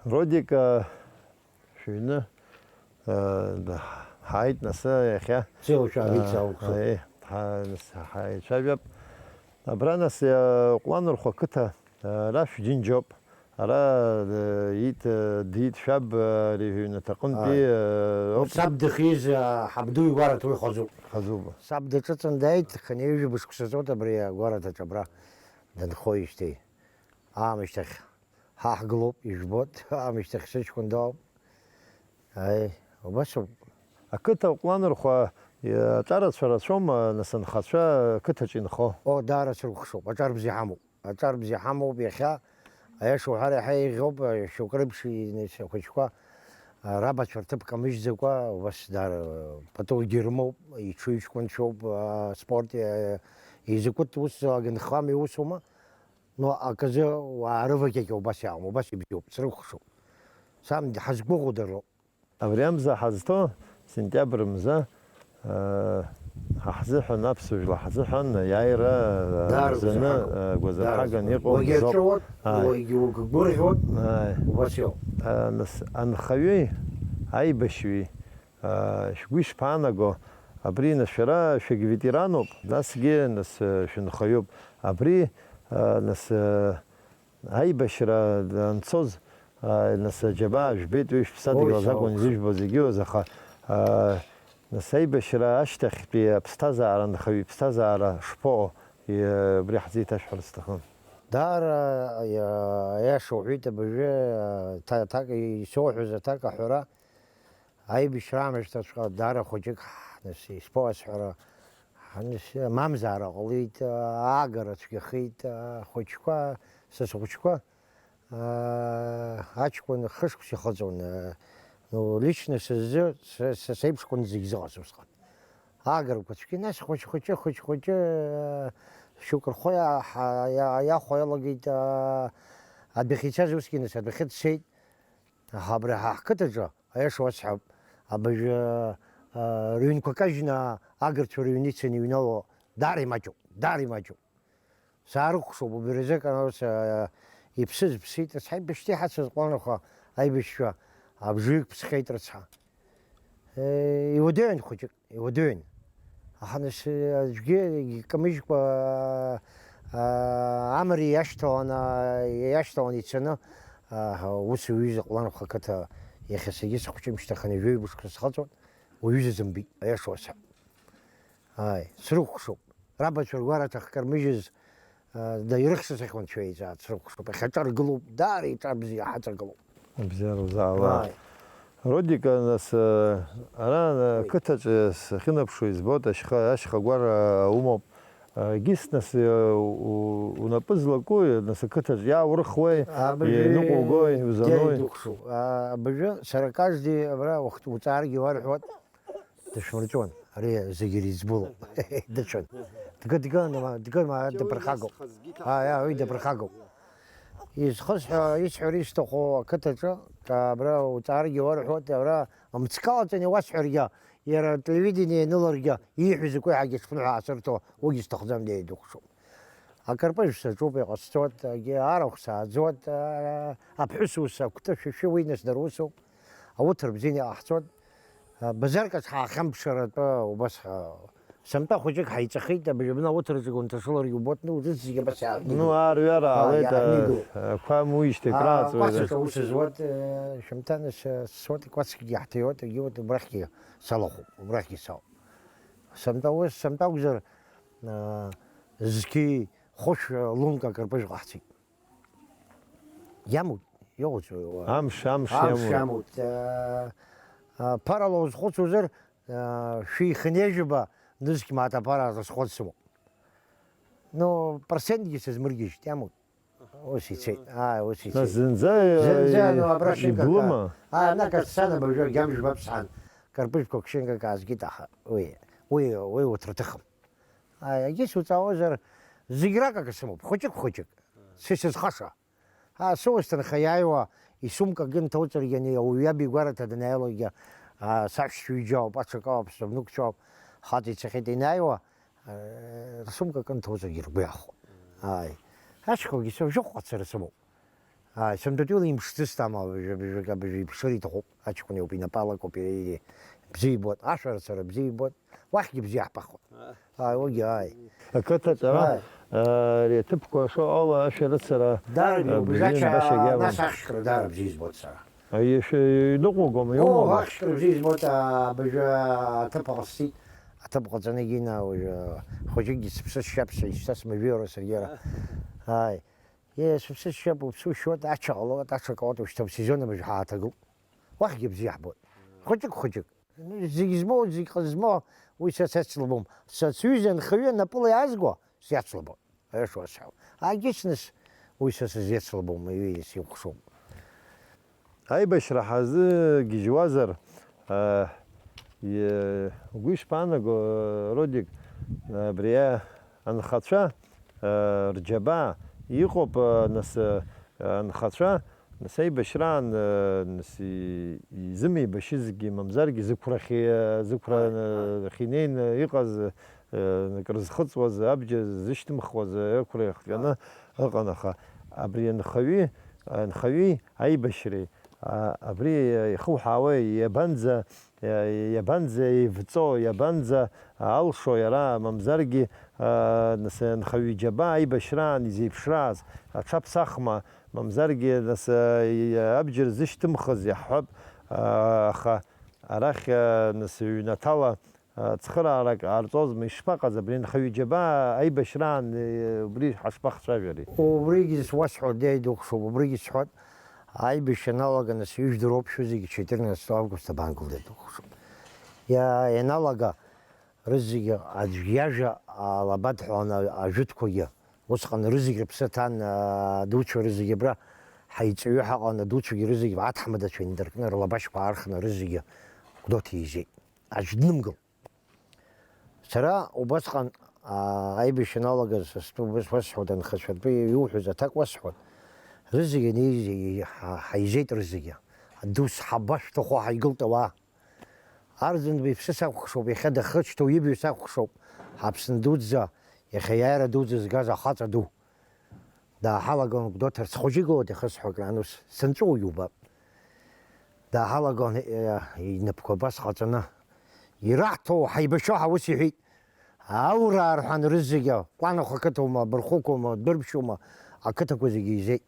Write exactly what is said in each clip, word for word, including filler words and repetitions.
Родик, а, шәыҩны, а, ҳааит, нас, иахьа. Ҵеилашәа, а, ицалкәшо. Аи, ҳа-, нас, ҳаицәажәап. Абра, нас, а, Ҟәланырхәа қыҭа, а, ара шәџьынџьоуп. Ара, а, иит, а, диит шәаб, а, ари ҳәыҩнаҭаҟынтәи, аи, а, ауп. Саб дахьиз, а, ҳабду игәараҭа уи хазуп. Хазуп. Саб даҿыҵын дааит, хынҩажәа бышықәса ҵуеит абри агәараҭаҿ абра дынхоижьҭеи. Аамышьҭахь ҳа ҳгылоуп, ижәбоит, аамышьҭахь сыҷкәын дауп. Аи, убасоуп. Ақыҭа Ҟәланырхәа, э, аҿарацәа рацәоума, нас, анхацәа ақыҭаҿ инхо? О, даара срыкәхшоуп, аҿар бзиа ҳамоуп. Аҿар бзиа ҳамоуп иахьа, аиаша уҳәар, иаҳа еиӷьуп, шьоук реиԥш, нас, ахәыҷқәа, а, рабацәа рҭыԥ камыжьӡакәа, убас даара, патугьы рымоуп, иҽыҩҷкәынцәоуп, а, спорт, а, изакәытә усу, агынхамҩа усума? Но аказы уаарывагьагьа убас иаауам, убас ибзиоуп, срыкәхшоуп. Сан ҳазгәыӷуа дара роуп. Абри амза ҳазҭо, сентиабр мза, аа, ҳа ҳзыҳәан, аԥсуа жәлар ҳзыҳәан аиааира, аа, даара мзаны, гәазырҳагоуп. Даара гәазырҳаган гәазырҳагоуп. Иҟоу уагьы мзоуп. Аҿоуп, ааи, уагьы угәырӷьоит, ааи, убас иоуп. Ааи, нас, анхаҩи аибашьҩи, аа, шәгәы ишԥаанаго? Абри, нас, шәара шәагь ветерануп, насгьы, нас, шәынхаҩуп. Абри, аа, нас, Аибашьра анцоз, аа, нас, аџьабаа жәбеит, уи шәыԥсадгьыл азы акәын изыжәбоз егьиуаз, аха, аа, нас, аибашьра ашьҭахьтәи аԥсҭазаара, анхаҩы иԥсҭазаара шԥаҟоу, и-, убри ҳзеиҭашәҳәарц сҭахын. Даара, иа-, аиаша уҳәеит абыржәы, аҭа-, аҭак, исоуҳәоз аҭак аҳәара, Аибашьра аамышьҭаҵәҟьа даара хәыҷык ҳ-, нас, испо асҳәара, ҳныс-, мамзаара ҟалеит, аагара цәгьахеит, ахәыҷқәа, са схәыҷқәа, аа, аҷкәын хышықәса ихыҵуан, аа, ну, лично сыззы, са, са сеиԥшқәан зегь зыҟаз усҟан. Аагарақәа цәгьа, нас хәыҷ-хәыҷы, хәыҷ-хәыҷы, аа, шьоук рхәы иа-, ҳа-, иа-, иахәо иалагеит, аа, адәахьы ицаз усгьы, нас, адәахьы дцеит. Аха абри ҳа ҳқыҭаҿы, аиаша уасҳәап, абыржәы, а, рыҩнқәа кажьны агырцәа рыҩны ицаны иҩнало даара имаҷуп, даара имаҷуп. Саарыхәшоуп, убри азы аканаус, а, иԥсыз ԥсит, ас ҳаибашьҭеи ҳацыз ҟәланырхәа аибашьцәа абжаҩык ԥсхьеит рыцҳа. Э, иуадаҩын хәыҷык. Иуадаҩын. Аха нас, аӡәгьы икамыжькәа, аа, амра иашьҭалан, аа, иашьҭалан ицаны, аа, ус уҩыза Ҟәланырхәа ақыҭа иахьа саргьы сыхәҷы мшьҭаханы жәаҩа мышқәа схыҵуан, уҩыза зымбеит, аиаша уасҳәап. Ааи, срыхәшоуп. Рабацәа ргәараҭа ахькармыжьыз, Даирыхсыз ахьуанцәа еизааит срыхәшоуп, иахьаҿаргылоуп, даара иҿабзиа ҳаҵагылоуп. Абзиара узаала. Ааи. Родик, нас, ара, уи, қыҭаҿы сахьынаԥшуа избоит, ашьха, ашьхагәара умоуп. Егьыс, нас, у-, у-, унапы злаку, нас, ақыҭаҿ иааурыхуеи, абыржәы иныҟәугои, узануи? Дукәшоуп. А, абыржәы сара каждый абра ух-, уҵааргьы уарҳәуеит. Дышәмырҵәуан, ари зегьы иреиҵбылоуп. Дыцәан. Дгы-, дгы-, дгы-, дыԥырхагоуп. Ааи, ааи, уи дыԥырхагоуп. Изхысҳәа-, исҳәара исҭаху ақыҭаҿы, абра уҵааргьы уарҳәоит, абра мцк алаҵаны иуасҳәаргьы, иара ателевидение ианыларгьы, ииҳәо закәи ҳәагьы шԥныҳәа аасырҭо, уигьы сҭахӡам, деидухшоуп. Акырпыжә саҿуп, иҟасҵоит, егьи арахә сааӡоит, аа, аԥҳәыс ус акәты шәышәы уи нас дара усоуп. Ауҭра бзианы иҟаҳҵоит. Базаркаҿ ҳаахьамԥшыр атәы убас ҳа-, сынтәа хәыҷык ҳаиҵахеит, абыржәы абна ауҭраҿы унҭашыларгьы убоит, ну, урҭ зегьы абас иаартны. Ну, аарҩара, аа, ҟалеит, иаартны, аа, игылоуп. Ақәа амуижьҭеи, аа, акрааҵуеит. Кәацаҿ аус зуеит, э, шәымҭан, э, сцоит, кәацкгьы ҳҭиуеит, егьи урҭ убрахьгьы салахәуп, убрахьгьы саауп. Сынтәа ус, сынтәа акәзар, э, зқьи хәышә лунк акырпыжә ҟаҳҵеит. Иамоуп, иоуӡои уа? Амш, амш, амш иамоуп. Иамоуп. Э, э, ԥарала узхәыцуазар, э, шәи хынҩажәаба нызқь мааҭ аԥара азхәыц сымоуп. Ну, процентгьы сызмыргьежьит, иамоуп. Аҳа. Ус ицеит. Ааи, ус ицеит. Нас зынӡа, зынӡа, э, ну, абра шьынкак, иблыма? Ааи, анакаҿ сан абыржәы агьамжәбап сҳәан. Кырпыжәқәак шьынкак аазгеит, аха уи, уи, уи уҭраҭыхым. Ааи, егьыс уҵаауазар, зегь ракака сымоуп, хәыҷык-хәыҷык. Са исызхаша. Аа, сыуа сҭынха иааиуа, исумка акы нҭауҵаргьы, ани ауаҩ иаб игәараҭа данааилакгьы, аа, саҳәшьцәа ҩыџьа ауп, аҽакы ауп, сабнықәцәа ауп, хаҵа ицахьеит, ианааиуа, аа, рсумка акы нҭауҵаргьы ргәы иахәо. Ааи. Ашьхагьы са жәохә ҟацара сымоуп. Ааи, сынтәатәи ала имԥшӡеит, ама абыржәы, абыржәы, абыржәы иԥшыр иҭахуп, аҷкәын иоуп, инапы алакуп иара, иара бзиа ибоит, ашәарыцара бзиа ибоит, уахьгьы бзиа ҳбахуеит. Ааи, уигьы, ааи. Ақыҭаҿ ара, Ааи. Ари аҭыԥқәа шыҟало ашәарыцара, Дара а, бзиа бзиа, башагьы амам. Нас ахьшьқәа дара бзиа избоит сара. Аиашәа иныҟәгома, О, иумоума? Ахьшьқәа бзиа избоит, а, абыржәы аҭыԥ ҟасҵеит. Аҭыԥ ҟаҵаны егьина уажәы хәыҷыкгьы сыԥсы сшьап, са ишьҭа смажәиура саргьы ара. Ааи. Е, сыԥсы сшьап, уԥсы ушьуеит, ача ҟалоит, аҽа ҟалоит, ушьҭа усезон абыржә ҳааҭагылт. Уахьгьы бзиа ҳбоит. Хәыҷык-хәыҷык. Ну, зегь змоу, зегь ҟазмоу, уи са сацлабом. Са сҩыза анхаҩы напыла иаазго сиацлабон. Аиаша уасҳәап. Агьычныс уи са сызиацлабом, уи сихәшоуп. Аибашьра ҳазыгьежьуазар, а, е-, угәы ишԥаанаго, Родик, абри анхацәа, а, рџьабаа иҟоуп, а, нас, а, анхацәа, нас аибашьраан, а, нас и-, изымеибашьызгьы, мамзаргьы зықәрахьы, зықәра, Ааи, ааи. Ахь инеины иҟаз, а, крызхыҵуаз, абџьар зышьҭымхуаз, ақәра иахҟьаны Ааи. Ыҟан, аха абри анхаҩи, анхаҩи аибашьреи, а, абри ихуҳаауеи, иабанӡа, иа-, иабанӡа еивҵо, иабанӡа алшо иара, мамзаргьы, а, нас анхаҩы иџьабаа аибашьраан изеиԥшрааз, аҽаԥсахма, мамзаргьы, нас, а, и-, абџьар зышьҭымхыз иаҳҳәап, а, аха арахь, а, нас ҩнаҭала, а, цхыраарак ҟарҵозма, ишԥаҟаз абри анхаҩы џьабаа аибашьраан, э, убри ҳашԥахцәажәари? Убригьы суасҳәоит, дад, духшоуп, убригьы сҳәоит, аибашьра аналага нас ижәдыруоуп шәызегьы, четырнадцатого августа абангыл, дад, духшоуп. Иа-, ианалага рызегьы аӡә иажәа алаба дҳәаланы ажәытәқәагьы, усҟан рызегь рыԥсы ҭан, а, адуцәа рызегьы абра ҳаиҵаҩы ҳаҟан, адуцәагьы рызегь аҭаҳмадацәа индыркны, рлабашьқәа аархны рызегьы Гәдоуҭа еизеит. Аӡә днымгыл. Сара убасҟан, аа, аибашьра аналагаз, стәы убас уасҳәоит, анхацәа ртәы иуҳәаз аҭак уасҳәоит. Рызегьы анеизеи, ҳа-, ҳаизеит рызегьы. Дус ҳаба шәҭаху ҳаигылт ауаа. Арӡынба иԥсы сакәыхшоуп, иахьа дахьрышьҭоу ибаҩ сакәыхшоуп. Аԥсны дуӡӡа, иахьа аиааира дуӡӡа згаз ахаҵа ду. Дааҳалагон Гәдоуҭа, схәыҷы игылоуп, ихысҳәо акран ус, сынҵәуо иубап. Дааҳалагон, э, инапқәа абас ҟаҵаны. Ираҳҭо, ҳаибашьуа ҳаус иҳәеит. Аураа рҳәан рызегьы, Ҟәланахә ақыҭаума, Бархәықәума, Дәырԥшьума, ақыҭақәа зегьы еизеит.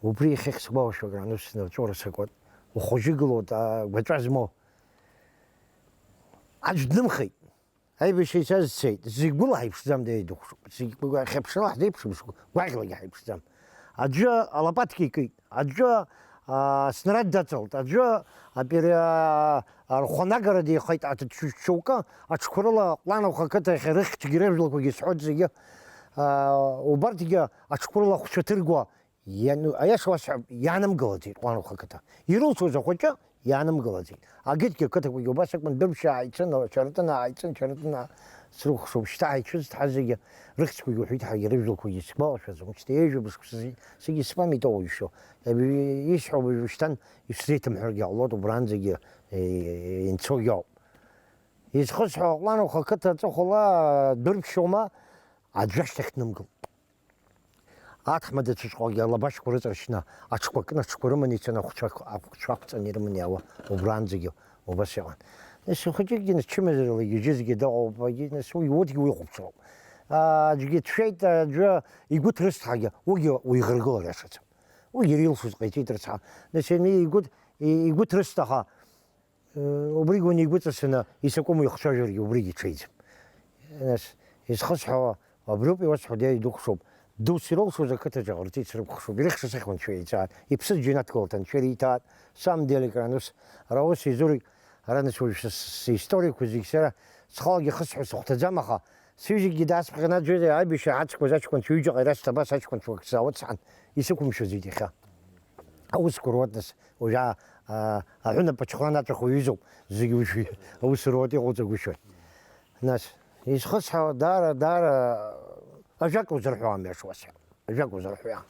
Убри иахьахь сгәалашәо акран ус, сынҵәуо рацәакуан. Ухәыҷы игылоуп, а, гәаҵәа змоу. Аӡә днымхеит. Аибашьра ицаз дцеит. Зегь гәыла ҳаиԥшӡам, дад, духшоуп. Зегь гәы-, хьаԥшрала ҳзеиԥшым, гәаӷьлагьы ҳаиԥшӡам. Аӡәы алапатка икит, аӡәы, аа, снарад даҵалт, аӡәы апери-, аа, архәанагара деихеит, аҭ-, ш-, шьоукы аҽқәа рыла Ҟәланахә ақыҭахь рыхьчагьы рыжәлақәагьы сҳәоит зегьы, аа, убарҭгьы аҽқәа рыла ахәцәа ҭыргуа Иану-, аиаша уасҳәап, иаанымгылаӡеит Ҟәланахә ақыҭа. Ирылшоз ахәыҷы иаанымгылаӡеит. Агьырҭгьы ақыҭақәагьы убас акәын, Дәырԥшьаа ааицын, Чаратынаа ааицын, Чаратынаа срыхәшоуп, шьҭа ҳаицәыӡт ҳа зегьы, рыхьӡқәагьы уҳәеит ҳәа, ирыжәлақәагьы сгәалашәаӡом. Шьҭа ҩажәа мышқәа сзы-, сыгьы спамяти оушьо. Исҳәо уажәшьҭан ишсзеиҭамҳәаргьы ҟалоит, убранӡагьы, е, инцогьы ауп. Изхысҳәо, Ҟәланахә ақыҭа аҵыхәала Дәырԥшьома аӡә ашьҭахь днымгылт. Аҭаҳмадацәаҵәҟьагьы алабашьқәа рыҵаршьны, аҽқәа кны, аҽқәа рыманы ицаны, ахәцәа, ахәцәа ақәҵаны ирыманы иаауа, убранӡагьы убас иҟан. Нас ихәыҷыкгьы, нас чымазарала игьежьызгьы дыҟоуп, агьы, нас уи урҭгьы уи хәаԥшроуп. Аӡәгьы дшәеит, аӡәы игәы ҭрысҭҳагьы, уигьы уиӷыргылар иашаӡам. Уигьы иара илшоз ҟаиҵеит рыцҳа. Нас ани игәы, игәы ҭрысҭаха, Убригь уанигәыҵасны исакәым уихцәажәаргьы убригь иҽеиӡам. Нас, изхысҳәаауа, абриоуп иуасҳәо, диа идухшоуп. Дус ирылшоз ақыҭаҿы ҟарҵеит, срыкәхшоуп. Ирыхьша сыхьуан шәеиҵааит. Иԥсы џьанаҭ гылҭан, шәара иҭаат. Сам делик ранус, ара ус изури, ара нас уажә са с-, систориақәа зегь сара схалагьы хысҳәо сыхәҭаӡам, аха сҩызакгьы даасԥхьан, аӡәы аибашьра ҳацқәаз аҷкәынцәа ҩыџьаҟа ирасҭа абас аҷкәынцәа уак сзаауцҳан, исықәымшәаӡеит иахьа. Аусқәа руат нас, уажәы, аа, аҳәынаԥ аҽхәан аҵәахуаҩызоуп, зегь уажәы аус руат иҟауҵагәышьоит. Нас, изхысҳәаауа даара, даара ажәак узырҳәо амҩа шуасҳәап, ажәак узырҳәо.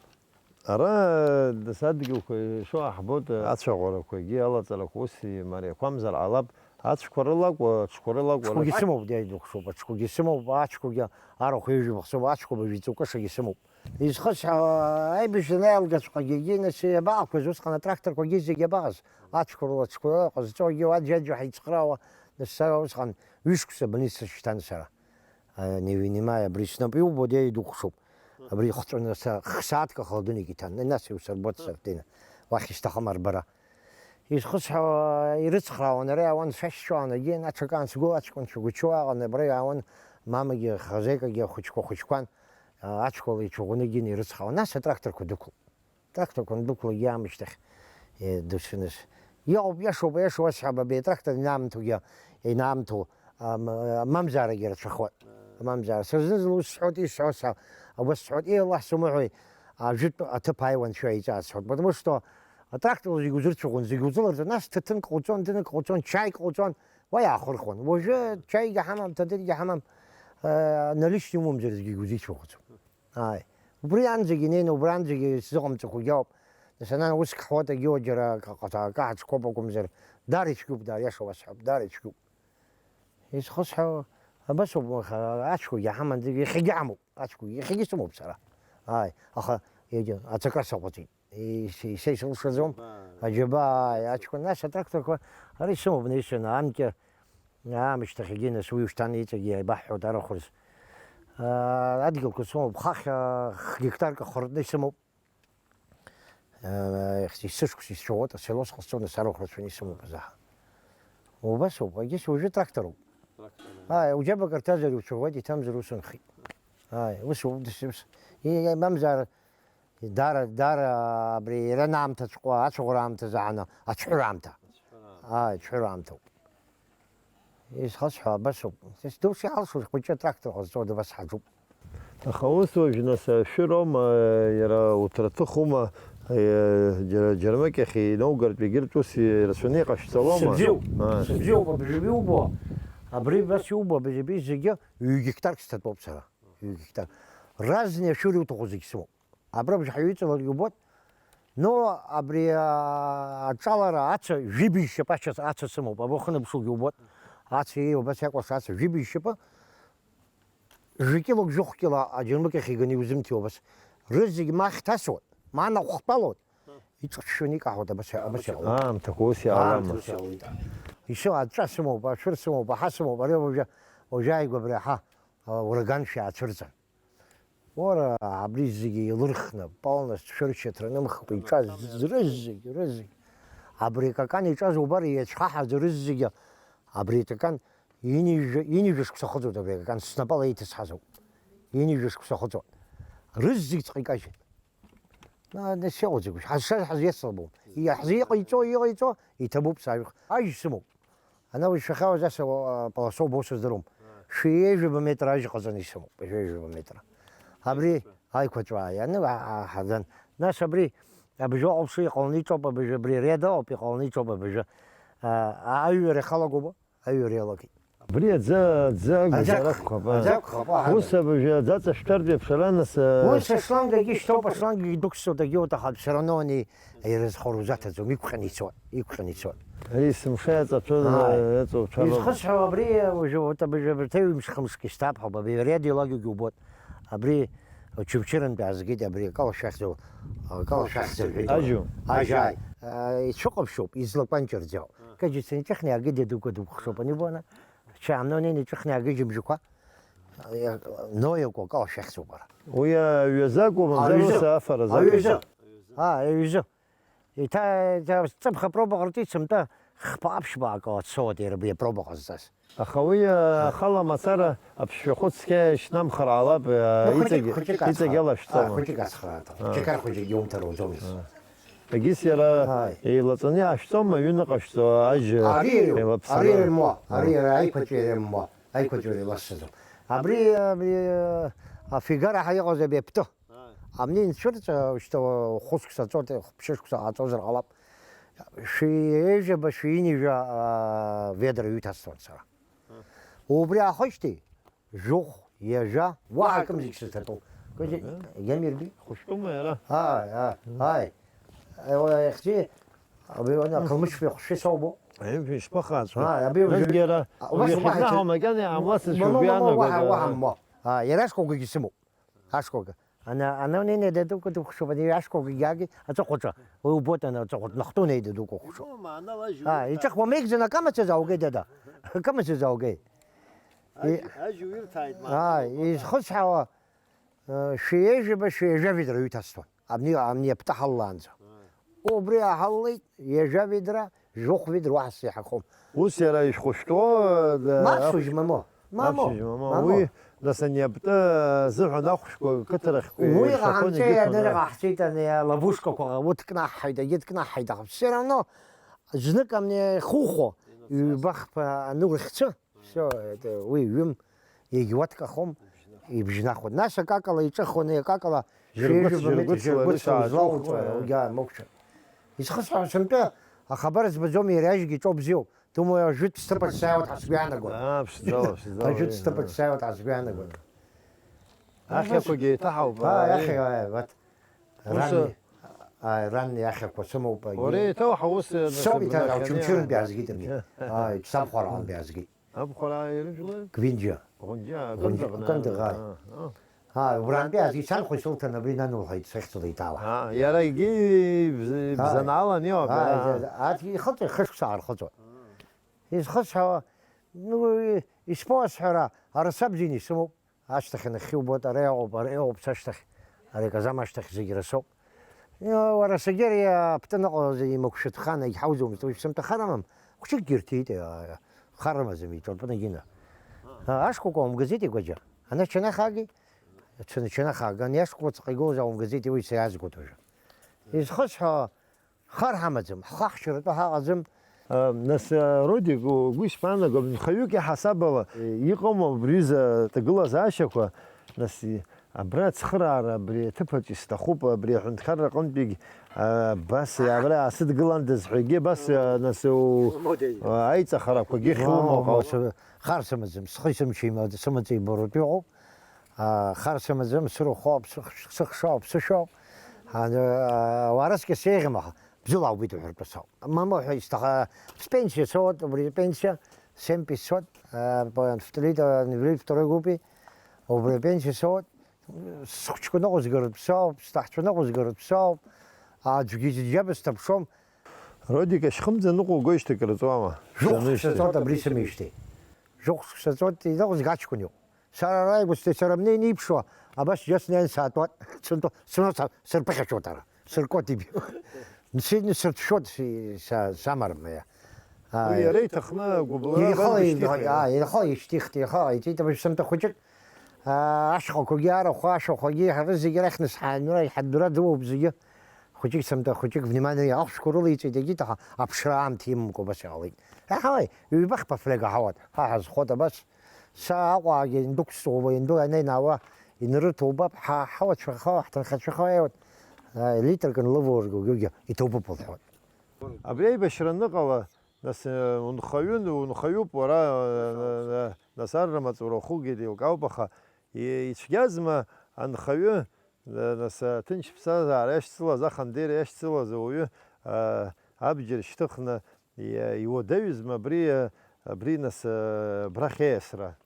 Ара дасадгьылқәа ишоу ҳбоит, ацәаӷәарақәагьы, алаҵарақәа ус имариақәамзар ҟалап, Ацәқәа рылакәу, аҽқәа рылакәу, ацәқәагьы сымоуп, дад, идухшоуп, аҽқәагьы сымоуп, ацәқәагьы арахә ҩажәи быхсоуп, ацәқәа быжәҵуа кышагьы сымоуп. Изхысҳәаауа, аибашьра анаиалгацәҟьагьы, нас иабаҟақәаз усҟан атракторқәагьы зегьы абаҟаз? Ацәқәа рыла, ацәқәа рыла ҟазҵогьы, уа џьаџьа ҳаицхраауа, нас сара усҟан ҩышықәса абылица сышьҭан сара. А, Невинимаи абри снапы иубо, дад, идухшоуп. Абри ихҵәаны са хсааҭк ахалдунагь иҭан. Нас иусырбоит сартина. Уахь исҭахым арбара. Изхысҳәаауа, ирыцхраауан, ара иаауан, сашьцәа аанагеит, аҽакаан сгәы аҷкәынцәа гәыҷуа аҟан, абра иаауан, мамагьы, хазеикагьы ахәыҷқәа хәыҷқәан, а, аҽқәа ала ицәаӷәаны егьин ирыцхраауан. Нас атракторқәа дәықәлт. Тракторқәа андәықәлагьы аамышьҭахь, е, дыцәныс. Иҟоуп, иашоуп, иашоу асҳәап, абри атрактор инаамҭоугьы, инаамҭоу, ам-, амамзаарагьы рацәахоит. Амамзаара. Сара зны-зынла ус сҳәоит, исҳәо са, абас сҳәоит, е, Аллаҳ сумыҳәеи, ажәытә аҭыԥ ааиуан шәа иҵаасҳәоит. Потому что атрактор зегь узырцәаӷәон, зегь узыларҵон, нас ҭаҭынк ҟауҵон, ҭаҭынк ҟауҵон, чаик ҟауҵон, уа иаахырхуан. Уажәы чаигьы ҳамам, ҭаҭынгьы ҳамам, э, налични умамзар зегь узицәаӷәаӡом. Ааи. Убри анӡагьы инеины, убранӡагьы сзыҟамҵақәагьы ауп. Нас ана ус каҳуатагьы иоуа џьара акы, акы, акы ҳаҽқәоуп акәымзар, даара ицәгьоуп, даара иаша уасҳәап, даара ицәгьоуп. Изхысҳәаауа, абас ауп, аха ацәқәагьы ҳаман, иахьагьы ҳамоуп, ацәқәагьы, иахьагьы сымоуп сара. Ааи, аха, егьа, аҵакра саҟәыҵит. Ис-, ис-, исылшаӡом. Аџьабаа, ааи, ацәқәа, нас атракторқәа, ара исымоуп, наисаны, анкьа, аамышьҭахьгьы, нас уи ушьҭан иҵегьы еибаҳҳәоит арахә рзы. Аа, адгьылқәа сымоуп, хахь, аа, х-, гектарк ахыртны исымоуп. Э, сышықәс исшәауеит, асело сҟасҵоны сарахә рацәаны исымоуп азаҳа. Убас ауп, егьыс уажәы трактор ауп. Трактор, да. Ааи, уџьабак рҭазар иуцәаӷәеит, иҭамзар ус унхеит. Ааи, ус ауп, дас, ус. И, и, мамзар, дара, дара, абри иара аамҭаҵәҟьа, ацәаӷәара аамҭа заҳаны, ацәҳәыра аамҭа. Ацәҳәыра аамҭа. Ааи, ацәҳәыра аамҭоуп. Исхысҳәо абасоуп. Дус иалшоз хәыҷы атрактор ҟазҵо дабас ҳаҿуп. Аха ус уажә, нас, ашәыроума, иара уҭраҭыхума, џьара, џьармыкьахь инаугартә егьырҭ ус ирацәаны иҟашәҵалома? Сыбзиоуп. Ааи. Сыбзиоуп, абыржәы иубо, абри абас иубо, абыржәы зегьы ҩ-гектарк сҭатәоуп сара. Ҩ-гектар. Разни ашәыр иуҭаху зегь сымоуп. Абра бжаҳәаҩ иҵаларгьы убоит. Но абри, а, аҿалара ацәа, жәибжь шьапы ацәа, ацәа сымоуп, абра ухынаԥшугьы убоит. Ацәа ииоу абас иакәырша ацәа, жәибжь шьапы, жәкьылак, жәохә кьыла аџьармыкьахь иганы иузымҭиуа абас. Рызегь ма ахьҭасуеит, ма анахәхтәалоит, иҿыцәшәаны икаҳауеит, абас, абас иҟалоит. Аамҭақәа ус иаауама? Аамҭа ус иауеит. Ишо аҵәа сымоуп, ашәыр сымоуп, аҳа сымоуп, ари уажәы, уажәы ааигәа абри аҳа, а, ураган шәаацәырҵыр. Уара, абри зегьы еилырхны, полностью шәыршьаҭра нымхкәа иҿаз рызегь, рызегь. Абри акакан иҿаз убар, иацәхаҳаӡа рызегьы, абри акакан инижә-, инижә шықәса ахыҵуеит абри акакан, снапала иҭысҳазоуп. Инижә шықәса ахыҵуеит. Рызегьҵәҟьа икажьит. На, нас иҟоуҵеи, ҳазшаз ҳазиацлабом. Иа-, ҳзы иҟаиҵо, иҟаиҵо, иҭабуп сажәх. Ажь сымоуп. Ана уи шәахьаауаз ас, а, полосоуп, ус здырам. Шәи ҩажәаба метр ажь ҟаҵаны исымоуп, ҩажәаба метр. Абри аиқәаҵәа ианы, а, а, ҳаӡан. Нас абри абжьы аҟәша иҟаланы иҿоуп, абжьы абри реда ауп, иҟаланы иҿоуп абжьы. А, а, аҩра ихалагоума? Аҩра иалагеит. Абри аӡы, аӡы Аӡы агәаӡара акәхап, акәхап, а. Аӡы акәхап, аҳа. Ус абжьы аӡаҵа шәҭартә еиԥш ара нас, а, Ус ашлангагьы шьҭоуп, ашлангагьы дәықәсҵоит, агьы уҭахап, все равно ани ирызхо рузаҭаӡом, иқәҟьаны ицоит, иқәҟьаны ицоит. Ари есымша иаҵаҭәоз, Ааи. Иаҵоуцәа роуп. Изхысҳәаау абри, уажәы, вот, абыржәы абырҭ аҩымш-хымшк исҭабҳауп, абри ари адиалагьагьы убоит. Абри Очамчырантәи аазгеит, абри акалашәахьӡу, акалашәахьӡу ҳәа. Ажьу? Ажь, ааи. А, ицәыҟаԥшьуп, излакәанҷырӡоу. Кажется, ничего не агеде дуга дукхшоуп, ани бона. Чамно не ничего не агеде мжиква. Ноя кока шахсу бара. Уи аҩазы акәу, мамзар ус Аҩазы. Афаразы акәу? Аҩазы. А, аҩазы. Иҭа, иҭа, ҵыԥх апробаҟа ртәы ицымтәа, хԥа-ԥшьба акы ацоит иара абри апробаҟа зҵаз. Аха уи, а, ахала мацара аԥшшәахәы цқьа ишьнамхар ҟалап, а, Ну, хәыҷык, иҵегь, хәыҷык иҵегь ацхраа-, алашәҵома? А, хәыҷык ацхраатәым. А. Џьакар хәыҷык иумҭар уӡомызт. А. Егьыс иара Ааи. Еилаҵаны иаашәҵома, аҩныҟа шәҵо, ажь Ари ироуп, еилаԥсара? Ари ирымуа, А. Ари иара аиқәаҵәа ирымуа, аиқәаҵәа ирыласӡом. Абри, абри, афигара ҳәа иҟаз абри аптәы. Амни нцәырҵ, шьҭа хәышықәса ҵуеит, ԥшьышықәса ҟаҵозар ҟалап. Шәи ҩажәаба, шәи ҩынҩажәа, а, ведра ҩҭасҵон сара. Убри аахижьҭеи, жәохә, ҩажәа, уаҳа акымзарак сыҭатәом. Кыдзи, Ага. Иамирби? Хәышәтәума иара? Ааи, ааи, ааи. Е, уа, иахьӡи, абри уа, Мм. Ақалмышьтәи ахәшәы соубо? Аимшәа ишԥахаҵәҟьа? Аа, абри уажәы- Насгьы иара, а, убас уажәы уаҳа хьыднаҳәа макьана иамлацызшәа убри иаанагоит, аа. Ашкәакәагьы сымоуп. Ашкәакәа. Ана-, анонене дадука духшуп, ани ашкәакәагьы аги, аҵыхәаҿы. Уи убоит, ана аҵыхәаҿы, нахтунеи дадука ухшуп. Ибома, ана лажьу Аа, ирҭа- иҿыхуа меигӡаны акамацәа заугеи, дада? Акамацәа заугеи? Ажь-, И- ажьу ирҭааит, Аа, мама, изхысҳәаауа, э, шәи ҩажәаба, шәи ҩажәа ведра ҩҭасҭон. Абни, абни аптаҳ аллаанӡа. Убри аҳаллеит, ҩажәа ведра, жәохә ведра уаҳа сеиҳахом. Ус иара ишәхәышәтәуа, да, Мап ахә-, шәыжь, мамо. Мамо. Мап шәыжь, мамо. Мамо. Уи, нас, ани аптны азыҳәан ахәшәқәа қыҭарахьқәа Уи иршахоны ҟаҳамҵеи егьырҭон, адырра ара. Ҟаҳҵеит, ани аловушкақәа, урҭ кнаҳҳаит, егьырҭ кнаҳҳаит, аха все равно знык амни хухо, ҩба-хԥа анурхьцы. Всё, это уи ҩым, егьуаткахом, ибжьнахуеит. Нас акакала иҿыхуаны, акакала Жьыргәыц, шәеижәба метр жьыргәыцла жьыргәыцла рышьҭа узлоуҵәо, аҿыхуа. Угьа мықәшәа. Изхысҳәаау сынтәа ахабар збаӡом, иара иажәгьы ҿо бзиоуп. Думаю, ажәытә сҭыԥаҿ сааиуеит ҳәа сгәы иаанагоит. Аа, ԥшӡала, ԥшӡала, Ажәытә уи, сҭыԥаҿ аа. Сааиуеит ҳәа сгәы иаанагоит. Ахьақәагьы еиҭаҳауп, Аа, аа. Иахьа, аа, вот. Ус, Ран, аа, ран иахьақәа сымоуп, агьи. Уара еиҭауҳа ус, Соуп нас, иҭаз, абнахьаны Очамчырантә иаазгеит абни. Ааи, сабхәарантә иаазгеит. Абхәараа ирыжәлои? Гвинџьиа. Гвинџьиа, Гвинџьиа, Кындыӷ, Кындыӷ, аа. Аа, аа. Аа, убрантәи аазгеит, сан хәа исылҭан абри нанылхеит, сахьӡала иҭаала. Аа, иара егьи ибз-, Ааи. Ибзанала аниоуп, Ааи, аа. Ааи, ааи, ихыҵуеит, хышықәса аархыҵуеит. Изхысҳәаауа, ну, и-, ишԥоуасҳәара, ара саб зегьы исымоуп. Ашьҭахь анахьхьи убоит, ара иҟоуп, ара иҟоуп, сашьҭахь, ари аказам ашьҭахь зегь расоуп. Иа, уара, сагьы ари аптын ыҟалаз имықәшәатәхан, егьҳауӡомызт, уажә сымҭа хар амам, хәҷыкгьы ирҭеит, иа, хар амаӡам, иҿырпын агьина. А, ашкәакәа умгазеит игәаџьа. Ана чанахаги? Чана-, чанахага, ани ашкәакәа ҵаҟа игылаз аумгазеит, уи саиазгоит уажәы. Изхысҳәаауа, Хар ҳамаӡам, ҳхы ҳшьаратәы ҳаҟаӡам. А, нас, а, Родик, у-, угәы ишԥаанаго, нхаҩык иаҳасабала, э, иҟоума убри рзы аҭагылазаашьақәа, нас, и-, абра ацхыраара абри аҭыԥаҿ исҭахуп, абри аҳәынҭқарра аҟынтәигь, а, абас, а, абра аасыдгыландаз ҳәагьы, абас, а, нас, у-, а, аиҵахарақәагьы ахьумоу ҟалоит. Хар сымаӡам, схи сымчи ма-, сымаҵеи боуртә иҟоуп. А, хар сымаӡам, сырахәоуп, сых-, сыхшоуп, сышәоуп. А, а, уара скьаса еиӷьым, аха бзылаауп уҳәартә аса ауп. Мамоу ҳәа исҭахы, спенсиа соуеит, убри апенсиа, семь пятьсот, а, по-, втори-, а, втори группе, убри апенсиа соуеит, схәыҷқәа ныҟәызгартә соуп, сҭаҳцәа ныҟәызгартә соуп, аӡәгьы иџьабысҭаԥшуам. Родик, ашьхымӡа ныҟәугоижьҭеи акыр ҵуама? Жәохә шықәса ҵуеит абри сымеижьҭеи. Жәохә шықәса ҵуеит, иныҟәызга аҷкәын иоуп. Сара ара игәысҭеит, сара амнеин иԥшуа, абас џьа снеин саатуан, сынтәа, сынтәа са-, сырԥыхьашәоит ара, сыркуеит ибжьы. Сидны сырҭшәоит си-, са-, самарма иа. Уи Ааи. Иара иҭахны агәыбылра Ихала, абантәи ишьҭихуеит? Ааи, ихала ишьҭихт, ихала иҵеит абжьы сымҭа хәыҷык. Аа, ашьхақәагьы арахә, ашәахәагьы, ҳара зегьы арахь нас ҳаанра, иҳаддура дыуоуп зегьы. Хәыҷык сымҭа хәыҷык внимание ахәшәқәа рылеиҵеит, егьит, аха аԥшра аамҭа имамкәа абас иҟалеит. Аҳауеи, ҩба-хԥа флега ҳауат, ҳа ҳазхоит абас. Са Аҟәаагьы индәықәсҵо, ианду анеинаауа, инрыҭоубап, ҳа ҳауацәа хауа, ҳҭынхацәа хауа, литрак анлывоургогьы иҭоубап лҳәоит. Абри аибашьра аныҟала, нас, э, унхаҩын, унхаҩуп уара, э, э, нас арра маҵура ухугеит еилкаауп, аха и-, ицәгьазма анхаҩы, э, нас, э, ҭынч ԥсҭазаара иашьцылаз, ахандеира иашьцылаз ауаҩы, э, абџьар шьҭыхны, Иа-, иуадаҩызма абри, а, абри, нас, а, абрахь аиасра?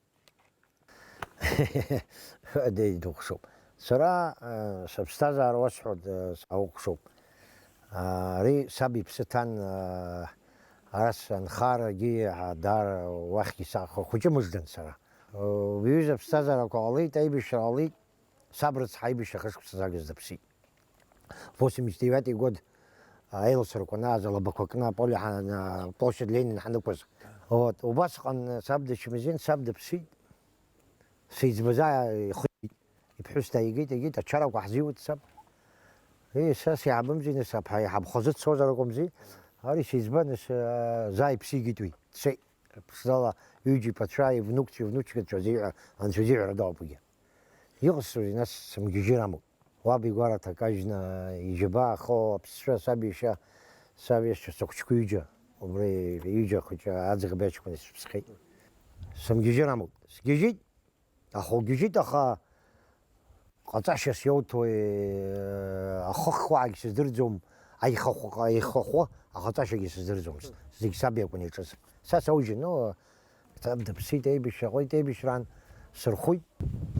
Адеи духшоуп. Сара, а, сыԥсҭазаара уасҳәоит, а, саухшоуп. А, ари саб иԥсы ҭан, а, ара санхарагьы, а, даара уахьгьы саахо хәыҷы мыждан сара. Уи ҩыза аԥсҭазаарақәа ҟалеит, аибашьра ҟалеит, саб рыцҳа аибашьра хышықәса сагыз дыԥсит. Восемьдесят девятый год, а, аиласырқәа анааз алабақәа кны аполе ҳа-, на-, площадь Ленин ҳанықәыз. Вот, убасҟан саб дычмазаҩын, саб дыԥсит. Сеиҵбы заа ихы иԥҳәыс дааигеит, егьит, ачарақәа ҳзиуит саб. Ии, са сиаабымзи, нас, аԥҳа, иҳабхәа зыццозар акәымзи. Ари сеиҵбы, нас, а, заа иԥсигеит уи. Дцеит. Ԥшӡала ҩыџьа иԥацәа, ивнукцәа, ивнучкацәа азиҳәа, анцәа изиҳәара дауп уигьы. Иҟасҵозеи, нас, сымгьежьыр амоуп. Уаб игәараҭа кажьны иџьабаа ахоу аԥсцәа, саб иашьа, саб иашьцәа сыхәҷқәа ҩыџьа, убри ҩыџьа ахәыҷы аӡӷаб иаҷкәын исыԥсхьеит. Сымгьежьыр амоуп. Сгьежьит, ахәы гьежьит, аха ҟаҵашьас иоуҭои, ахы хкуаагь сыздырӡом, аихахәы, аихахәы аҟаҵашьагьы сыздырӡомызт. Зегь саб иакәын иаҿыз. Са саужьын, ну, саб дыԥсит, еибашьра ҟалеит, еибашьраан сырхәит.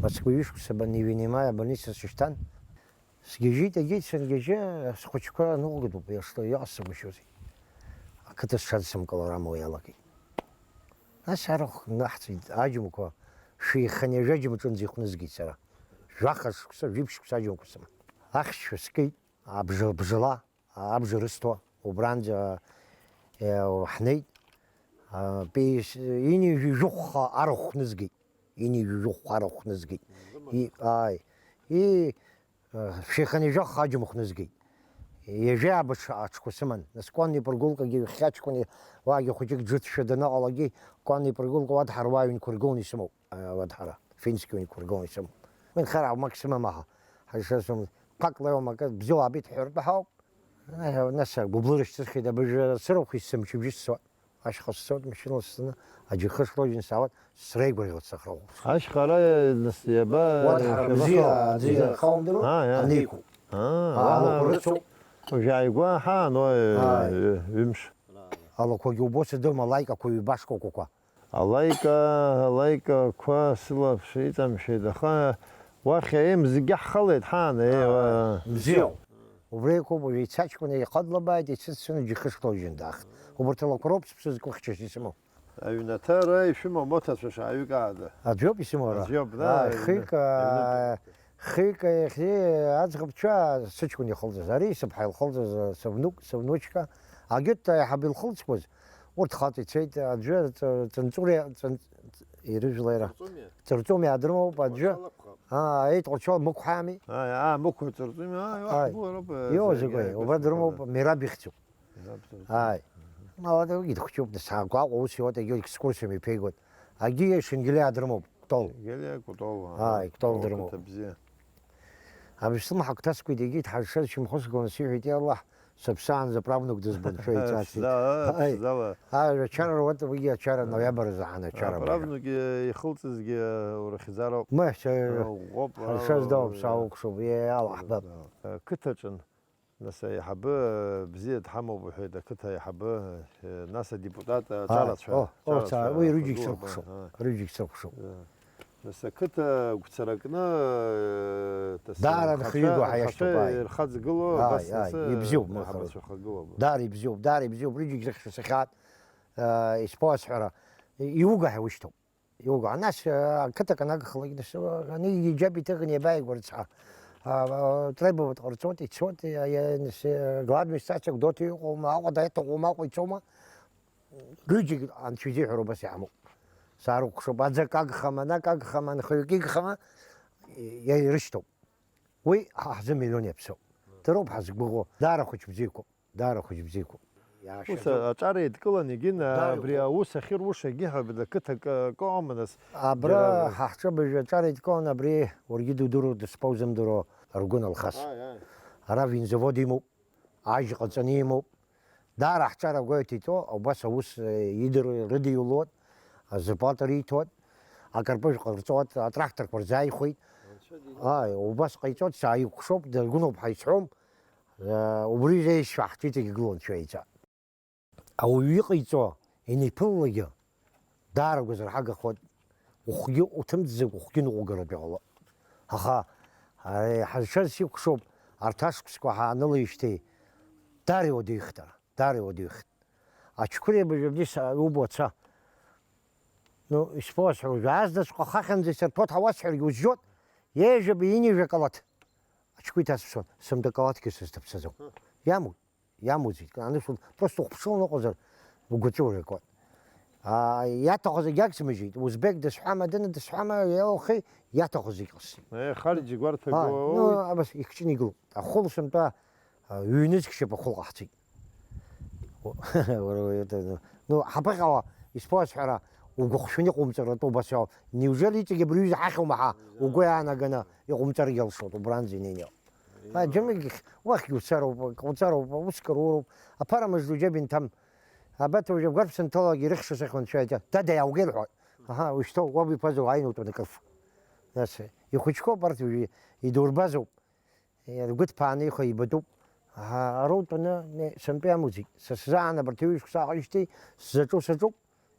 Москва ҩышықәса баниҩынеимаа абольница сышьҭан. Сгьежьит, егьит, сангьежьы, схәыҷқәа ныҟәгатәуп, иашҭа, иҟасҵагәышьозеи? Ақыҭа сҽадсымкылар амуа иалагеит. Нас арахә наҳҵеит, аџьмақәа шәиханы ҩажәа аџьмаҿынӡа ихәнызгеит сара. Жәаха шықәса, жәиԥшь шықәса аџьмақәа сыман. Ахьшьцәа скит, абжа-, бжала, абжа рысҭо, убранӡа, э, ҳнеит. А, пе-, ини-ҩажәи жәохәҟа арахә хәнызгеит. Ини-ҩажәи жәохәҟа арахә хәнызгеит. И, ааи. И, Шәиханы жәохәҟа аџьмахә нызгеит. Ҩажәи ааба аҽқәа сыман. Нас конный прогулкагьы ҩхьхьаҷкәын уаагьы хәыҷык џыҭшәа даныҟалогьы, конный прогулка уадҳар уа аҩнқәа ргыланы исымоуп, а, уадҳара, финский ҩнқәа ргыланы исымоуп. Уи нхара аумак сымам аха, ҳазшаз сымам. Ԥак леиуам акы, бзиала аабеит ҳҳәартә ҳауп. Нас агәыблыра шьҭысхит, абыржәы сырахә исымчыбжьы ссуан. Ашьха сцоит, машьынала сцаны, аџьыхыш рожьын саауеит, среигәырӷьоит сахьрыхәаԥшуа. Ашьхара, нас, иаба, Уа дҳара иаба бзиа, хау-, аӡы бзиа. Хаумдыруа? Аа, иа. Анеиқәу. Аа, Алақәа уаа. Рыцуп. Уажә ааигәа ҳаан, уа, Ааи. Ҩ-, ҩымш. Алақәагьы убо сыдыруама, лаикақәа ҩба шкәакәақәа. Алаика, алаикақәа сылаԥш иҵамшәеит, аха уахь аем зегьы ҳхалеит, ҳаан, еи, уа. Бзиоуп. Убра иқәуп, уажә ицаҷкәын ихадлабааит, ицәыцәаны џьыхышк лоужьын даахт. Убарҭ алақәа роуп сыԥсы зқәыхьчаз исымоу. Аҩнаҭа ара ишәымоу амоҭацәа шааҩык аада? Аӡәоуп исымоу ара. Аӡәоуп, да, Ааи, аҩны-, хҩык, аҩнытәи. аа, хҩык, иахьа аӡӷабцәа сыҷкәын ихылҵыз, ари сыԥҳа илхылҵыз, сывнук, сывнучка. Агьырҭ аиҳаб илхылҵқәаз, урҭ хаҵа ицеит, аӡәы ҵ-, ҵынҵәыра, ҵын-, ирыжәла иара. Ҵырҵәымиа. Ҵырҵәымиа дрымоуп, аӡәы. Ҵырҵәымиа лакәхап. Аа, еит, Ҟәарчал Мықә ҳәа ами. Ааи, аа, Мықә, Ҵырҵәымиа, аа, Ааи. Ахәгәы роуп, э, Иоуз зегь агәеи, аиҳабы убра сыԥхьаӡа. Дрымоуп, Мераб ихьӡуп. Мераб Ҵырҵәымиа. Ааи. Мгм. Мала дагьыхәҷуп, нас, Гәаҟәа ус иоуеит, егьи екскурсиа мҩаԥигоит. Агьигьы Шенгелиа дрымоуп, Кәтол. Шенгелиа, Кәтол, аа, Ааи, Кәтол Кәтол дрымоуп. Қыҭа бзиа. Абжьсымҳа агәҭаскуеит, егьи дҳазшаз шьамхы сгыланы сиҳәеит, иа Аллаҳ, сыԥсаанӡа правнук дызбон, шәа иҵасит. Ԥшӡала, Ааи. Ԥшӡала. Ааи, ачара руат, уигьы ачара, Мгм. Ноиабр азы ҳан ачара. Аправнук ихылҵызгьы урыхьӡароуп. Мыхьча, Ӷәӷәоуп, ҳазшаз ала, дауп, сааукәшоуп, иа Аллаҳ, баб. Қыҭаҿын. Нас аиҳабы бзиа дҳамоуп, уҳәеит, ақыҭа аиҳабы, нас адепутат, Ааи, аҿарацәа, о, о, аҿарацәа ца-, уи рыџьагь ахагылоуп, срыхәшоуп, аа. Рыџьагь срыхәшоуп. Нас ақыҭа гәцаракны, э, тас-, Даара нхацәа, нхаҩыгоу ҳаиашьҭоуп, нхацәа ааи. Ирхаҵгылоу, Ааи, абас ааи, нас, э, ибзиоуп, мыхала. Аҳабацәа хагылоуп. Даара ибзиоуп, даара ибзиоуп, рыџьагь рыхьшәашахьаат, э, исԥоасҳәара, иугаҳәа ушьҭоуп. Иуга, нас, э, ақыҭак анагхалак, нас, э, ани иџьаб иҭыхын иабааигәа рыцҳа. А, а, требовать ҟарҵоит, ицоит, э, э, нас, э, глава администрациа Гәдоуҭа иҟоума, Аҟәа даиҭахума, Аҟәа ицома, рыџьагь анцәа изиҳәара убас иҳамоуп. Саарыкәхшоуп, аӡак агхама, анак агхама, анхаҩык игхама, иа-, ирышьҭоуп. Уи ҳа ҳзы миллион иаԥсоуп. Дароуп ҳазгәыӷуа, даара хәыҷ бзиақәоуп. Даара хәыҷ бзиақәоуп. Ус аҿар еидкылан, егьин, Даара абри иӷәӷәоуп. Аус ахьыруша, егьи ҳәа бда қыҭак, э, акы ыҟоума, нас? Абра Џьара ҳа ҳҿы абыржәы аҿар еидкылан, абри уаргьы дудыруа, дызԥоузымдыруа Аргәын Алхас. Ааи, ааи. Ара винзавод имоуп, ажь ҟаҵаны имоуп. Даара ҳҿар агәаҩа иҭеиҵо, убас аус, э, идыр-, рыдиулоит, азырплата риҭоит, акарпыжә ҟарҵоит, атракторқәа рзааихәеит. Анцәа диру. Ааи, убас ҟаиҵоит, сааикәшоуп, даргәынуп ҳәа исҳәом. Убри реишьцәа ҳҿиҭагь гылон цәеиҵа. Ауаҩы иҟаиҵо ианеиԥылалакгьы, даара агәазырҳагахоит, ухгьы уҭымҵӡакәа, ухгьы ныҟәгаратәы иҟало. Аха, ари, ҳазшаз сикәшоуп, арҭ ашықәсқәа ҳаанылеижьҭеи, даара иуадаҩхеит ара, даара иуадаҩхеит. Ачқәреи абыржәы абни са-, иубо ацәа. Ну, ишԥоуасҳәо, уажәы азнаҵәҟьа хахьынӡа исырҭәоит ҳәа уасҳәаргьы узжьоит, ҩажәаба, ҩынҩажәа калаҭ. Аҽқәа иҭасԥсон, сымда калаҭгьы сызҭаԥсаӡом. Иамуит, иамуӡеит, анышә, просто ухәаԥшыланы уҟазар, угәаҵәа ургоит. Аа, иаҭаху зегь агсмыжьит, узбек дысҳәама, дына дысҳәама, иалхи, иаҭаху зегь ҟасҵеит. Е, Харџь игәарҭа Ааи, гылоуи? Ну, абас ихҿны игылоуп. Ахәыл сымтәа, а, ҩнызқь шьапы ахәыл ҟаҳҵеит. Уара, уара, уара, ну, ҳабаҟала, исԥоуасҳәара, угәахәшәаны иҟоумҵар атәы убас иоуп. Неужели иҵегь абри аҩыза ҳахьума ҳа, угәы иаанаганы иҟоумҵаргьы алшоит, убранӡа инеины. Ма, џьамык, уахьгьы уцароуп, уцароуп, уск руроуп. Аԥара мыжда уџьаб инҭам. Абарҭ уажәы агәарԥ санҭалалак ирыхьша сыхьуан, шәаиҭа, дада, иааугеи рҳәоит. Аҳа, ушьҭоу, уаб иԥазоу, ааины утәаны акрыф. Нас, ихәыҷқәоуп арҭ уажәы, идурбазоуп. Ргәы ҭԥааны иҟоу ибатәуп. Ҳа, ароутәаны, не, сынтәа иамуӡеит. Са сзаан абарҭ ҩышықәса ааҟеижьҭеи сзаҿу саҿуп.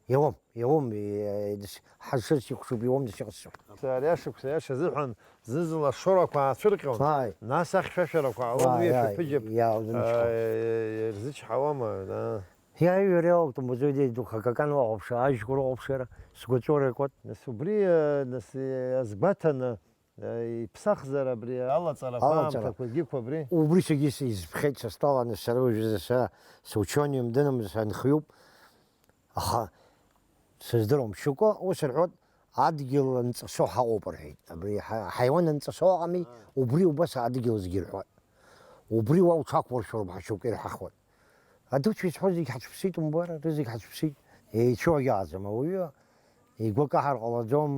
Иауам, иауам, е, дас-, ҳазшаз сихәшоуп, иауам дас иҟасҵо. Ари ашықәс аиаша азыҳәан зны-зынла ашорақәа аацәырҟьон. Ааи. Нас ахьшәашәарақәа ҟалон, уи Ааи, ааи, ашәаԥыџьаԥ, иаалзымычҳауа. Ааи, ирзычҳауама, да? Иааҩыр иалоуп, думбаӡои, дедух, акакан уахәаԥш, ажәқәа рыхәаԥшра, сгәаҵәа ракуеит. Нас убри, э, нас, э, азгәаҭаны, э, иԥсахзар абри алаҵарақәа, Алаҵара. Аамҭақәа, егьиқәа абри? Убри саргьы ис-, избхьеит са стәала, нас сара уажәы са сучёный мдыным, санхиуп. Аха сыздыруам, шьоукы ус рҳәоит, адгьыл анҵасо ҳаҟоуп рҳәеит. Абри ҳа-, ҳаиуан анҵасо ыҟами, убри убас адгьыл зегьы рҳәоит. Убри уа уҽақәуршәароуп ҳәа шьоукы ирҳәахуеит. Адуцәа изҳәо зегь ҳацәыԥсит, умбара, рызегь ҳацәыԥсит. Еицәоу агьаҟаӡам, ауаҩы игәы акаҳар ҟалаӡом,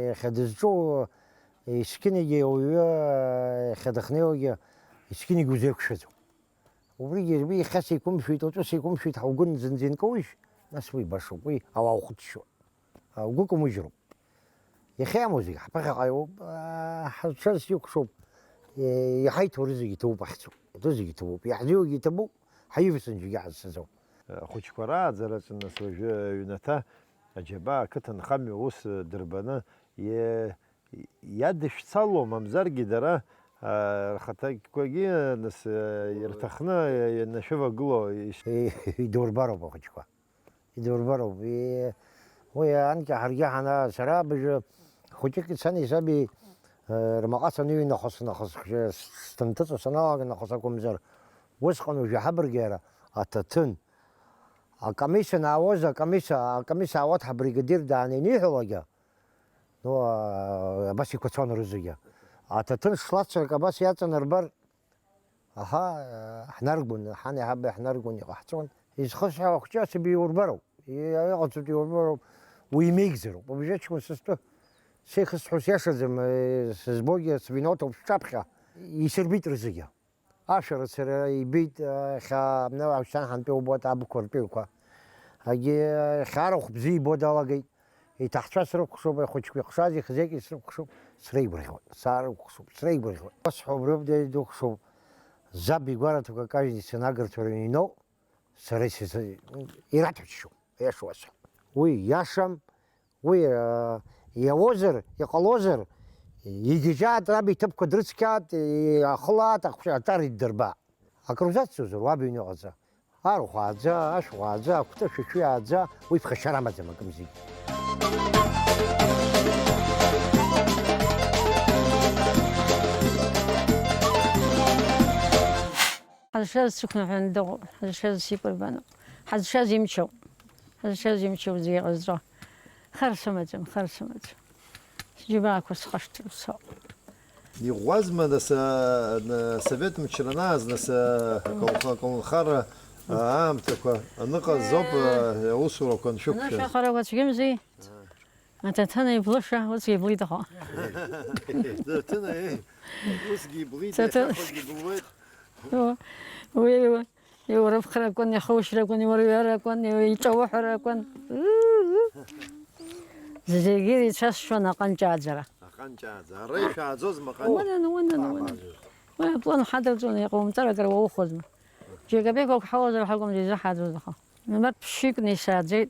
иахьа дызҿу, есқьынагьы ауаҩы, иахьа дахьнеиуагьы, есқьынагьы узеиқәшәаӡом. Убригьы, уи иахьа сеиқәымшәеит, уаҵәы сеиқәымшәеит ҳәа угәы зынӡа инкоуишь? Нас уи башоуп, уи ауаа ухыччоит. Угәы кымыжьроуп. Иахьа иамоу зегь ҳаԥыхьаҟа иоуп, аа, ҳазшаз сикәшоуп. Е, иаҳа иҭоурыз зегь иҭабуп ахьӡуп. Иҭоу зегь иҭабуп. Иаҳзиугьы иҭабуп, ҳаивасын зегьы ҳазцаӡом. Ахәыҷқәа рааӡараҿы нас уажәы аҩнаҭа аџьабаа ақыҭанхамҩа аус дырбаны, е, иадышәцало, мамзаргьы дара, а, рхаҭақәагьы нас, а, ирҭахны, а, ианашәывагыло иш- Идурбароуп ахәыҷқәа. Идурбароуп. И-, уи анкьа ҳаргьы ҳана-, сара абыржәы хәыҷык ицаны исаби, э, рмаҟа саныҩнахыс, нахыс, хжьы с-, сҭынҭыҵо саналага нахыс акәымзар, усҟан уажәы ҳабыргьара аҭаҭын. Акомиссиа наауаз, акомиссиа, акомиссиа аауад ҳабригадир дааны ианиҳәалакгьы, ну, а, абас иқәацон рызегьы. Аҭаҭын шлацрак абас иаҵанарбар, аҳа, ҳнаргон, ҳан иаҳаби ҳнаргон, иҟаҳҵон. Изхысҳәаау ахәҷы асаби иурбароуп, и-, иҟаҵатәу иурбароуп, уимеигӡароуп. Убжьы аҷкәын сызтәы, сеихсҳәо сиашаӡам, э, сызбогьы, свиноҭоуп сҿаԥхьа, исырбеит рызегьы. Ашәарыцара ибеит, э, иахьа абна Аушьҭан ҳантәи убоит абқәа ртәыҩқәа. Егьи, э, иахьа арахә бзиа ибо далагеит. Иҭаҳцәа срыкәхшоуп, ахәыҷқәа ихшаз, ихзеки срыкәхшоуп, среигәырӷьоит, саарыкәхшоуп, среигәырӷьоит. Ус ҳәа убриоуп дедукәшоуп, заб игәараҭақәа кажьны исанагырҭәара иноу, сара исыз-, ираҭәаҽшьуп, аиаша уасҳәап. Уи иашам, уи, а, иауазар, иҟалозар, игьежьаат, раб иҭыԥқәа дрыцқьаат, ихылаат, ахәшә-, аҿар иддырбаат. Акрузацҵозар, уаб иҩныҟаҵа. Арахә ааӡа, ашә ааӡа, акәты шәышәи ааӡа, уи ԥхашьара амаӡам акымзарак. Ҳазшаз сықәныҳәаны дыҟоуп, ҳазшаз сикәырбаноуп, ҳазшаз имчоуп, ҳазшаз имчоуп зегьы ҟазҵо. Хар сымаӡам, хар сымаӡам. Сџьабаақәа схашҭыр соуп. Иӷәӷәазма, нас, а, на-, асовет мчра анааз, нас, а, аколнх-, аколнхара, а, аамҭақәа аныҟаз ауп, а, аусурақәа аншәықәшәаз. Анышә ахарақәа цәгьамзи? Аҭаҭын иблыша, усгьы иблит аха. Аҭаҭын, еи, усгьы иблит, Ҭаҭын. Иахьахәагьы иблуеит. Уи, уи, Иурыԥхракәын, ихушьракәын, иурҩаракәын, иҿауҳәаракәын. Зегьы ицәасшьон аҟанҷааӡара. Аҟанҷааӡа. Ара ишәааӡозма аҟанҷ? Унан, унан, унан. Уи аплан ҳадырҵон, иҟоумҵар акыр уаухәозма. Џьекабекәак ҳауазар ҳакәым, изаҳаӡоз аха. Милаҭ ԥшьҩыкны исааӡеит,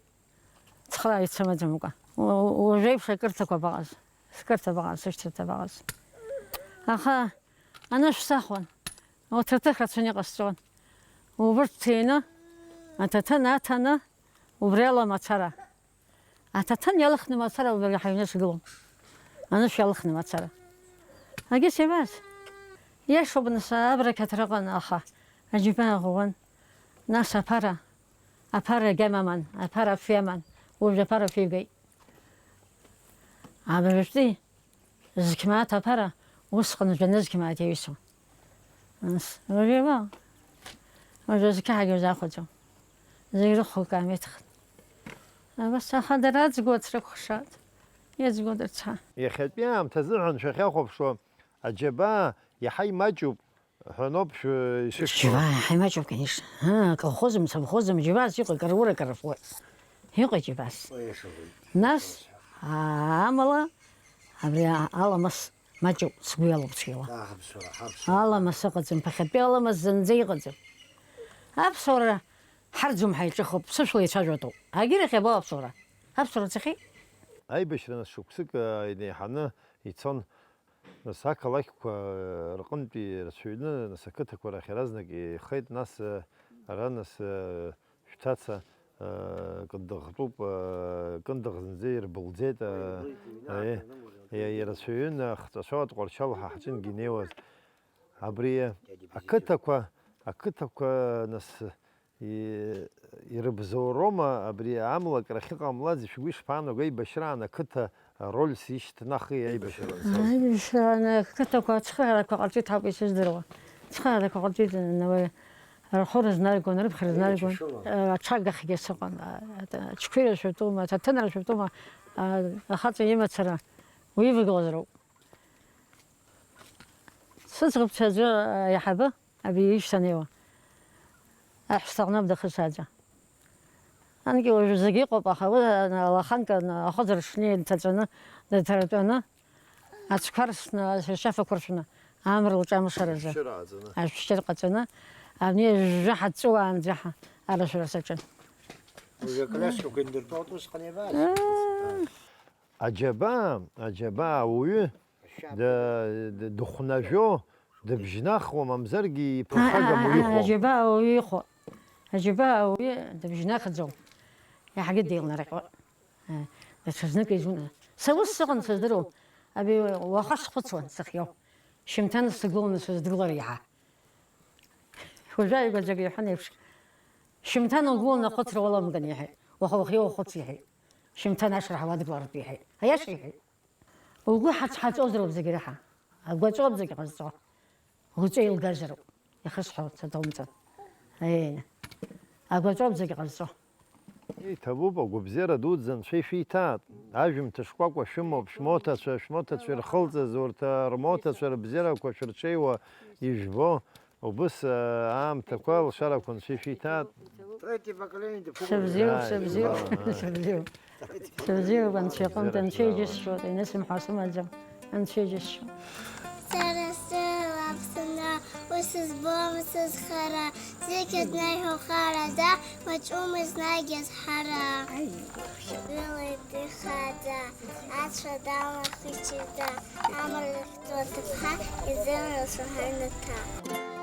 цхырааҩ дсымаӡамкәа. У-, уажәеиԥш акырҭақәа абаҟаз, скырҭа абаҟаз, сышьҭырҭа абаҟаз. Аха анышә сахәон, урҭ рҭыхра цәан иҟасҵон. Убырҭ ҭины, аҭаҭын аҭаны, убри ала мацара. Аҭаҭын иалхны мацара убри ҳаҩны сгылон. Анышә иалхны мацара. Агьыс иабаз? Иашоуп, нас, абра ақьаҭра ыҟан, аха аџьабаа ӷәӷәан. Нас аԥара, аԥара агьама аман, аԥара афҩы аман, уажә аԥара афҩы игеит. Абыржәтәи зқьмааҭ аԥара усҟан жәанызқьмааҭ иаҩсуан. Нас, уажәы иабаҟоу? Уажәы зқьаҳагьы узаахәаӡом. Зегь рыхәылкаам иҭахын. Абас аха дара аӡгәац ракәхшааит. Иаӡгәа дырцәа. Иахьатәи аамҭазыҳәан шәахьахәаԥшуа, аџьабаа иаҳа имаҷуп ҳәаноуп шәы-, ишышәҳәо. Џьабаа иаҳа имаҷуп, конечно. Аа, колхозым, совхозым, џьабаас иҟоу, акыр ура, акыр рфуа. Иҟоу џьабаас. Нас, аа, амала, абри а-, аламыс маҷуп, сгәы иалоуп цәгьала. Аламыс ыҟаӡам, ԥахьатәи аламыс зынӡа иҟаӡам. Аԥсуара ҳарӡуам, ҳаиҿыхуп, ԥсышәала ицәажәатәуп. Агьырахь иабоу аԥсуара? Аԥсуара цахьеит. Аибашьра нас шықәсык, ы, инеиҳаны ицон. Нас ақалақьқәа рҟынтәи ирацәаҩны, нас ақыҭақәа рахь иаразнак еихеит, нас, ы, ара, нас, ы, шәҭаца, ы, Кындыӷтәуп, ы, Кындыӷ зынӡа ирбылӡеит, ы, ы, ы, ирацәаҩын, ахҵәацәа Тҟәарчал ҳа ҳҿынгьы инеиуаз. Абри ақыҭақәа, ақыҭақәа, нас, и-, ирыбзоуроума абри амла крахьыҟамлаз, шәгәы ишԥаанаго, аибашьраан ақыҭа рольс ишьҭнахи аибашьраан? Аибашьраан ақыҭақәа ацхыраарақәа ҟарҵеит ҳауп исыздыруа. Ацхыраарақәа ҟарҵеит, ауаҩы рхәы рызнаргон, рыԥхьа рызнаргон. Еичашылон. Аҽагахьгьы сыҟан. Аҽқәа ирашәатәума, аҭаҭынра шәатәума, ахаҵа имацара уивагылазароуп. Сыӡӷабцәа аӡәы аиҳабы, абри ишьҭанеиуа, аҳәса ҟны дахысааӡа. Анкьа уажәы зегь иҟоуп, аха уи алаханка ахәыӡра шнеи дҭаҵәаны, дҭаратәаны, ацәқәа рсны, ашьафақәа ршәны, амра лҿамшаразы, ашәшьыра ҟаҵаны. Ашәшьыра ҟаҵаны, абни жәаҳа ҵәыуаанӡа ҳа арашәара саҿын. Уажәы аколиаскақәа индыртәалт усҟан еибааз. Аџьабаа, аџьабаа ауаҩы д-, д-, дыхәнажәо, дыбжьнахуа, мамзаргьы иԥырхагам уаҩы ихәо. Аџьабаа ауаҩы ихәо. Аџьабаа ауаҩы дыбжьнахӡом. Иаҳагьы деилнарҟьо. Даҽазнык изун-, са ус сыҟан сыздыруам. Аби уаха схәыцуан сахьиоу. Шьымҭан сыгыланы сыздыруалар иаҳа. Уажәы ааигәаӡак иҳәан еиԥш, шьымҭан угәы унахәыцра уаламган иҳәеит. Уаха ухы уахәыц иҳәеит. Шьымҭан ашырҳәа уадгылартә иҳәеит. Аиаша иҳәеит. Угәы ҳацҳаҵозароуп зегь реиҳа. Агәаҵәоуп зегь ҟазҵо. Угәаҵәа еилгазароуп. Иахысҳәо саҭоумҵан. Еи. Агәаҵәоуп зегь ҟазҵо. Иҭабуп, агәабзиара дуӡӡа Анцәа ишәиҭааит. Ажәымҭа шкәакәа шәымоуп, шәмоҭацәа, шәмоҭацәа ирхылҵыз, урҭ, ы, рмоҭацәа рыбзиарақәа шәырҽеиуа ижәбо, убыс, ы, аамҭақәа, алшарақәа Анцәа ишәиҭааит. Третье поколение. Сыбзиоуп, сыбзиоуп, сыбзиоуп. Сыбзиоуп, Анцәа иҟынтә, Анцәа иџьысшьоит, аинысымҳәа сымаӡам, Анцәа иџьысшьоит. Сара сыла Аԥсынра, ус збом сызхара, зегь аднаҩ ҳәа харада, маҷума еснагь азҳара. Илеит ихаҵа, ацәа далахеит ҷыда, амра лахьӡу аҭыԥҳа, изымра лцәаҳәа аҩнаҭа.